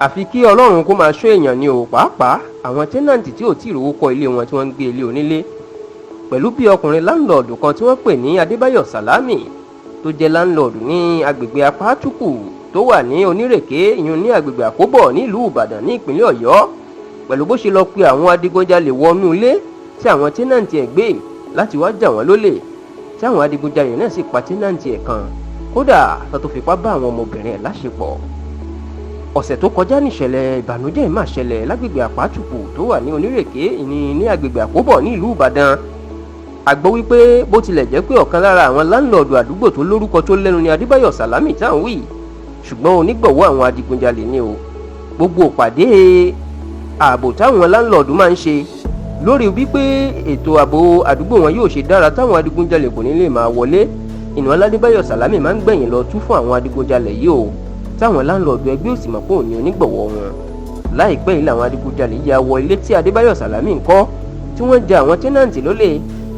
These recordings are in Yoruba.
Àfi kí Ọlọ́run kó máa ṣọ́ èèyàn ni o, pàápàá àwọn tenant tí ò tí ì rówó kọ́ ilé wọn tí wọ́n ń gbé ilé onílé. Pẹ̀lú bí ọkùnrin landlord kan tí wọ́n pè ní Adébáyọ̀ Sàlámì, tó jẹ́ landlord ní agbègbè Apátúkù tó wà ní Onírèké, ìyún ní agbègbè Àkóbọ̀ nílùú Ìbàdàn ní ìpínlẹ̀ Ọ̀yọ́, pẹ̀lú bó ṣe lọ pe àwọn adigunjalè wọnú ilé tí àwọn tenant ẹ̀ gbé láti wá jà wọ́n lólè, tí àwọn adigunjalè náà sì pa tenant ẹ̀ kan, kódà tó tó fipá bá àwọn ọmọbìnrin ẹ̀ láṣepọ̀. Ọ̀sẹ̀ tó kọjá níṣẹ̀lẹ̀ ìbànújẹ́ yìí máa ṣẹlẹ̀ lágbègbè Àpátùkù tó wà ní Onírèké ní agbègbè Àkóbọ̀ ní ìlú Ìbàdàn. A gbọ́ wípé bó tilẹ̀ jẹ́ pé ọ̀kan lára àwọn landlord àdúgbò tó lórúkọ tó lẹ́nu ní Adébáyọ̀ Sàlámì tá à ń wí, ṣùgbọ́n onígbọ̀wọ́ àwọn adigunjalè ni o. Gbogbo ìpàdé ààbò táwọn landlord máa ń ṣe lórí wípé ètò ààbò àdúgbò wọn yóò ṣe dára, táwọn adigunjalè kò ní lè máa wọlé, ìnú Aládébáyọ̀ Sàlámì máa ń gbẹ̀yìn lọ tú fún àwọn adigunjalè yìí o, táwọn landlord ẹgbẹ́ òsì mọ̀ pé òun ní onígbọ̀wọ́ wọn. Láìpẹ́ yìí làwọn adigunjalè ya wọ ilé tí Adébáyọ̀ Sàlámì ń kọ́, tí wọ́n ja àwọn tenant lólè,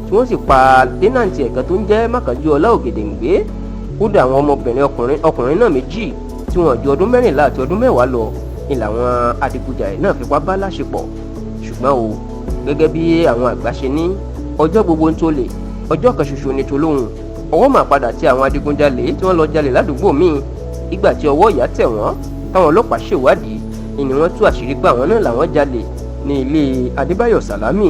tí wọ́n sì pa tenant ẹ̀kan tó ń jẹ́ Mákànjú Ọlá Ògèdèǹgbé. Kódà, àwọn ọmọbìnrin ọkùnrin náà méjì tí wọ́n ju ọdún 14 àti ọdún 10 lọ ni làwọn adigunjalè náà fipá bá láṣepọ̀. Ṣùgbọ́n o, gẹ́gẹ́ bí àwọn àgbà ṣe ní, ọjọ́ gbogbo ń tó lè, ọjọ́ kan ṣoṣo ní tolóhùn. Ọwọ́ máa padà tí àwọn adigunjalè tí wọ́n lọ jalè ládùúgbò míì. Ìgbà tí ọwọ́ ìyà tẹ̀ wọ́n, táwọn ọlọ́pàá ṣèwádìí, ni wọ́n tú àṣírí pé àwọn náà làwọn jalè ní ilé Adébáyọ̀ Sàlámì,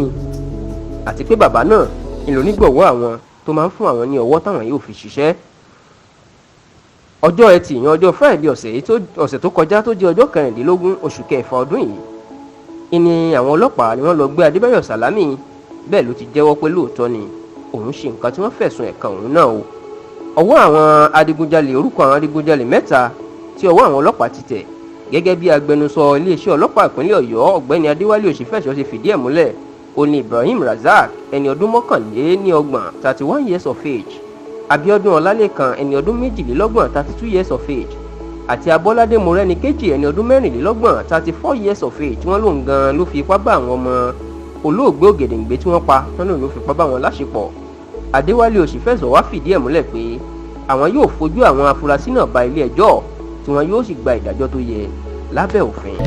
àti pé bàbá náà ìlò onígbọ̀wọ́ àwọn tó máa ń fún àwọn ní ọwọ́ táwọn yóò fi ṣiṣẹ́. Ọjọ́ Ẹtì yan ọjọ́ Friday ọ̀sẹ̀ yìí tó ọ̀sẹ̀ tó kọjá, tó jẹ́ ọjọ́ 16 oṣù kẹfà ọdún yìí, ìní àwọn ọlọ́pàá ni wọ́n lọ gbé Adébáyọ̀ Sàlámì. Bẹ́ẹ̀ ló ti jẹ́wọ́ pé lóòótọ́ ni òun ṣe nǹkan tí wọ́n fẹ̀sùn ẹ̀ kan òun náà o. Ọwọ́ àwọn adigunjalè, orúkọ àwọn adigunjalè mẹ́ta tí ọwọ́ àwọn ọlọ́pàá ti tẹ̀, gẹ́gẹ́ bí agbẹnusọ iléeṣẹ́ ọlọ́pàá ìpínlẹ̀ Ọ̀yọ́, Ọ̀gbẹ́ni Adéwálé Òṣìfẹ̀sọ, ṣe fìdí ẹ̀ múlẹ̀, ó ní Ibrahim Razak, ẹni ọdún 31, 31 years of age, Abiodun Ọlálẹ́kan, ẹni ọdún 32, 32 years of age, àti Abọ́ládé Mọ́rẹ́níkejì, ẹni ọdún 24, 34 years of age, tí wọ́n lòun gan ló fi ipá bá àwọn ọmọ olóògbé Ògèdèǹgbé tí wọ́n pa tán lòun ló fipá bá wọn láṣepọ̀. Adéwálé Òṣìfẹ̀sọ wá fìdí ẹ̀ múlẹ̀ pé àwọn yóò fojú àwọn afurasí náà ba ilé ẹjọ́, tí wọn yóò sì gba ìdájọ́ tó yẹ lábẹ́ òfin.